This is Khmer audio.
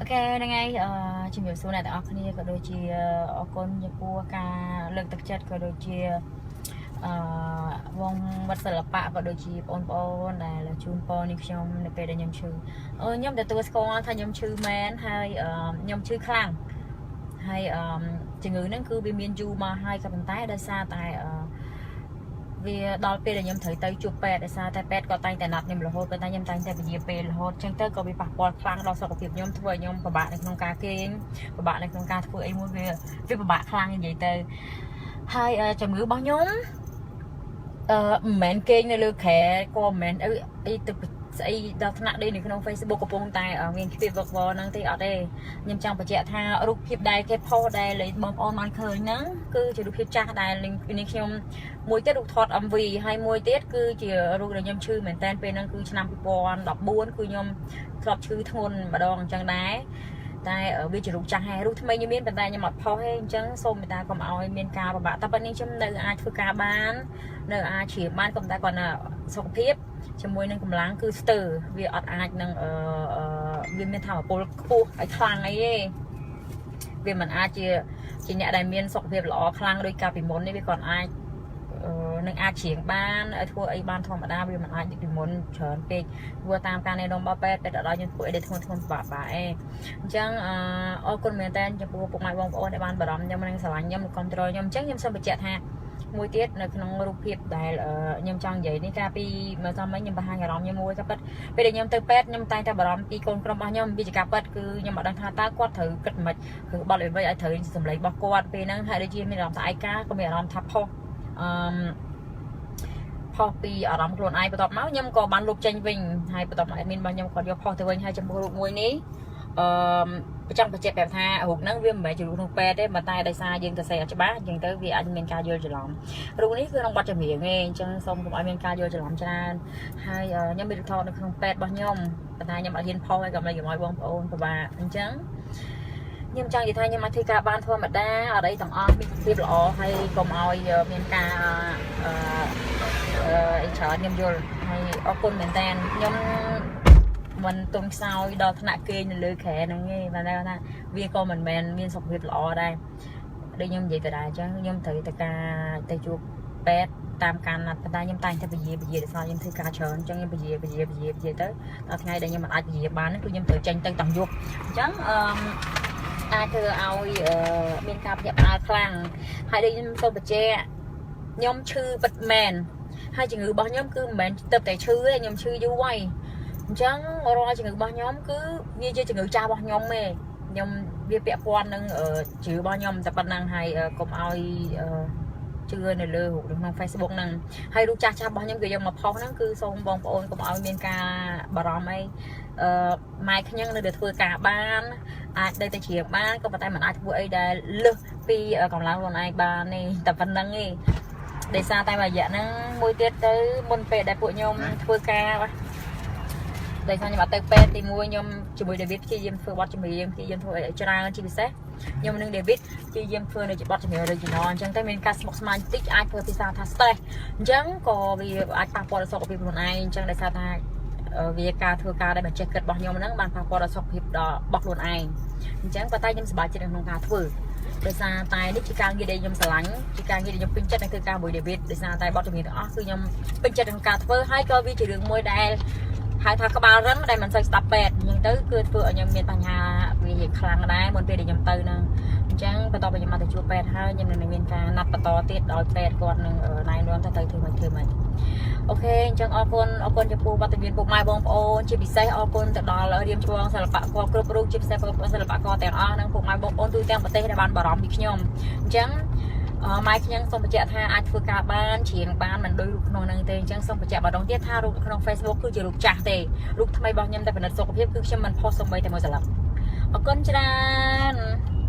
OK ហ្នឹងហើយអឺជំរាបសួរអ្នកទាំងអស់គ្នាក៏ដូចជាអរគុណចំពោះការលើកទឹកចិត្តក៏ដូចជាអឺវងវត្តសិល្បៈក៏ដូចជាបងប្អូនដែលជូនពរនេះខ្ញុំនៅពេលដែលខ្ញុំឈឺអឺខ្ញុំទទួលស្គាល់ថាខ្ញុំឈឺមែនហើយអឺខ្ញុំឈឺខ្លាំងហើយអឺជំងឺហ្នឹងគឺវាមានយូរមកហើយក៏ប៉ុន្តែដោយសារតែអឺ វាដល់ពេលដែលខ្ញុំត្រូវទៅជួបពេទ្យដោយសារតែពេទ្យក៏តែងតែណាត់ខ្ញុំរហូតប៉ុន្តែខ្ញុំតែងតែពន្យាពេលរហូតអញ្ចឹងទៅក៏វាប៉ះពាល់ខ្លាំងដល់សុខភាពខ្ញុំធ្វើឲ្យខ្ញុំពិបាកនៅក្នុងការគេងពិបាកនៅក្នុងការធ្វើអីមួយវាវាពិបាកខ្លាំងនិយាយទៅហើយជំងឺរបស់ខ្ញុំអឺមិនមែនគេងនៅលើគ្រែក៏មិនមែនអីអីទៅស្អីដល់ថ្នាក់នេះនៅក្នុង Facebook កំពុងតែមានខ្ពៀវវឹកវរហ្នឹងទេអត់ទេខ្ញុំចង់បញ្ជាក់ថារូបភាពដែលគេផុសដែលបងប្អូនបានឃើញហ្នឹងគឺជារូបភាពចាស់ដែលនេះខ្ញុំមួយទៀតរូបថត MV ហើយមួយទៀតគឺជារូបដែលខ្ញុំឈឺមែនតើពេលហ្នឹងគឺឆ្នាំ2014គឺខ្ញុំធ្លាប់ឈឺធ្ងន់ម្ដងអញ្ចឹងដែរតែវាជារូបចាស់ហើយរូបថ្មីខ្ញុំមានប៉ុន្តែខ្ញុំអត់ផុសទេអញ្ចឹងសូមមេត្តាកុំឲ្យមានការពិបាកតែប៉ុណ្នេះខ្ញុំនៅអាចធ្វើការបាននៅអាចជ្រាបបានក៏ប៉ុន្តែគាត់ណាសុខភាពជាមួយនឹងកម្លាំងគឺស្ទើរវាអត់អាចនឹងអឺវាមានថាមពលខ្ពស់ឲ្យខ្លាំងអីទេវាមិនអាចជាជាអ្នកដែលមានសុខភាពល្អខ្លាំងដូចកាលពីមុននេះវាគាត់អាចនឹងអាចច្រៀងបានឲ្យធ្វើអីបានធម្មតាវាមិនអាចដូចពីមុនច្រើនពេកព្រោះតាមការណែនាំរបស់ពេទ្យពេទ្យអត់ឲ្យយើងធ្វើអីដែលធ្ងន់ធ្ងរពិបាកបាក់ឯងអញ្ចឹងអរគុណមែនតើចំពោះពុកម៉ែបងប្អូនដែលបានបារម្ភខ្ញុំនិងស្រឡាញ់ខ្ញុំនិងគ្រប់គ្រងខ្ញុំអញ្ចឹងខ្ញុំសូមបញ្ជាក់ថាមួយទៀតនៅក្នុងរូបភាពដែលខ្ញុំចង់និយាយនេះកាលពីមកសមមិញខ្ញុំបង្ហាញអារម្មណ៍ខ្ញុំមួយក៏ពិតពេលដែលខ្ញុំទៅពេទ្យខ្ញុំតែងតែបារម្ភពីកូនក្រុមរបស់ខ្ញុំវាជាការពិតគឺខ្ញុំអត់ដឹងថាតើគាត់ត្រូវគិតមិនគឺបត់អ្វីឲ្យត្រូវសម្លេងរបស់គាត់ពេលហ្នឹងហើយដូចជាមានអារម្មណ៍ថាឯកាក៏មានអារម្មណ៍ថាផុសអឺផុសពីអារម្មណ៍ខ្លួនឯងបន្ទាប់មកខ្ញុំក៏បានលុបចេញវិញហើយបន្ទាប់មក admin របស់ខ្ញុំគាត់យកផុសទៅវិញហើយចំពោះរូបមួយនេះអឺចង់បញ្ជាក់ប្រាប់ថារូបហ្នឹងវាមិនមែនជារូបក្នុងពេទ្យទេប៉ុន្តែដោយសារយើងទៅសេអត់ច្បាស់អញ្ចឹងទៅវាអាចមានការយល់ច្រឡំរូបនេះគឺក្នុងបទចម្រៀងឯងអញ្ចឹងសូមកុំឲ្យមានការយល់ច្រឡំច្រើនហើយខ្ញុំមានរូបថតនៅក្នុងពេទ្យរបស់ខ្ញុំប៉ុន្តែខ្ញុំអត់ហ៊ានផុសឲ្យកុំឲ្យបងប្អូនពិបាកអញ្ចឹងខ្ញុំចង់និយាយថាខ្ញុំអាចធ្វើការបានធម្មតាអត់អីទាំងអស់មានសុខភាពល្អហើយកុំឲ្យមានការអឺអីច្រើនខ្ញុំយល់ហើយអរគុណមែនតើខ្ញុំមិនទុំខ្សោយដល់ថ្នាក់គេងនៅលើគ្រែហ្នឹងទេបានថាវាក៏មិនមែនមានសុខភាពល្អដែរដូចខ្ញុំនិយាយទៅដែរអញ្ចឹងខ្ញុំត្រូវទៅការទៅជួបពេទ្យតាមការណាត់ប៉ុន្តែខ្ញុំតែងតែពជាពជាដោយសារខ្ញុំធ្វើការច្រើនអញ្ចឹងខ្ញុំពជាពជាពជាពជាទៅដល់ថ្ងៃដែលខ្ញុំមិនអាចពជាបានគឺខ្ញុំត្រូវចេញទៅតាំងយប់អញ្ចឹងអឺអាចធ្វើឲ្យមានការភ្ញាក់ផ្អើលខ្លាំងហើយដូចខ្ញុំសូមបញ្ជាក់ខ្ញុំឈឺពិតមែនហើយជំងឺរបស់ខ្ញុំគឺមិនមែនទៅតែឈឺទេខ្ញុំឈឺយូរហើយអញ្ចឹងរាល់ជំងឺរបស់ខ្ញុំគឺវាជាជំងឺចាស់របស់ខ្ញុំទេខ្ញុំវាពាក់ព័ន្ធនឹងជំងឺរបស់ខ្ញុំតែប៉ុណ្ណឹងហើយកុំឲ្យជឿនៅលើរូបនៅក្នុង Facebook ហ្នឹងហើយរូបចាស់ចាស់របស់ខ្ញុំគេយកមកផុសហ្នឹងគឺសូមបងប្អូនកុំឲ្យមានការបារម្ភអីអឺម៉ែខ្ញុំនៅតែធ្វើការបានអាចនៅតែច្រៀងបានក៏ប៉ុន្តែមិនអាចធ្វើអីដែលលើសពីកម្លាំងខ្លួនឯងបានទេតែប៉ុណ្្នឹងឯងដោយសារតែមួយរយៈហ្នឹងមួយទៀតទៅមុនពេលដែលពួកខ្ញុំធ្វើការដោយសារខ្ញុំអត់ទៅពេទ្យទីមួយខ្ញុំជាមួយដេវីតព្យាយាមធ្វើបទចម្រៀងព្យាយាមធ្វើអីច្រើនជាពិសេសខ្ញុំនិងដេវីតព្យាយាមធ្វើនៅជាបទចម្រៀង original អញ្ចឹងទៅមានការស្មុគស្មាញតិចអាចធ្វើភាសាថា stress អញ្ចឹងក៏វាអាចប៉ះពាល់ដល់សុខភាពខ្លួនឯងអញ្ចឹងដោយសារថាវាការធ្វើការដែលមិនចេះគិតរបស់ខ្ញុំហ្នឹងបានប៉ះពាល់ដល់សុខភាពដល់របស់ខ្លួនឯងអញ្ចឹងប៉ុន្តែខ្ញុំសប្បាយចិត្តនៅក្នុងការធ្វើដោយសារតែនេះជាការងារដែលខ្ញុំស្រឡាញ់ជាការងារដែលខ្ញុំពេញចិត្តនឹងធ្វើការមួយដេវីតដោយសារតែបទចម្រៀងទាំងអស់គឺខ្ញុំពេញចិត្តក្នុងការធ្វើហើយក៏វាជារឿងមួយដែលហៅថាក្បាលរឹងដែលមិនសូវស្ដាប់ពេទ្យអញ្ចឹងទៅគឺធ្វើឲ្យខ្ញុំមានបញ្ហាវារៀងខ្លាំងដែរមុនពេលដែលខ្ញុំទៅហ្នឹងអញ្ចឹងបន្ទាប់ពីខ្ញុំមកទៅជួបពេទ្យហើយខ្ញុំនឹងមានការណាត់បន្តទៀតដោយពេទ្យគាត់នឹងណែនាំថាទៅធ្វើម៉េចធ្វើម៉េច OK អញ្ចឹងអរគុណអរគុណចំពោះវត្តមានពុកម៉ែបងប្អូនជាពិសេសអរគុណទៅដល់រៀមច្បងសិល្បករគ្រប់រូបជាពិសេសសិល្បករទាំងអស់និងពុកម៉ែបងប្អូនទូទាំងប្រទេសដែលបានបារម្ភពីខ្ញុំអញ្ចឹងម៉ែខ្ញុំសូមបញ្ជាក់ថាអាចធ្វើការបានច្រៀងបានមិនដូចរូបក្នុងហ្នឹងទេអញ្ចឹងសូមបញ្ជាក់ម្ដងទៀតថារូបក្នុង Facebook គឺជារូបចាស់ទេរូបថ្មីរបស់ខ្ញុំតែពិនិត្យសុខភាពគឺខ្ញុំមិនផុសសូម្បីតែមួយសន្លឹកអរគុណច្រើន។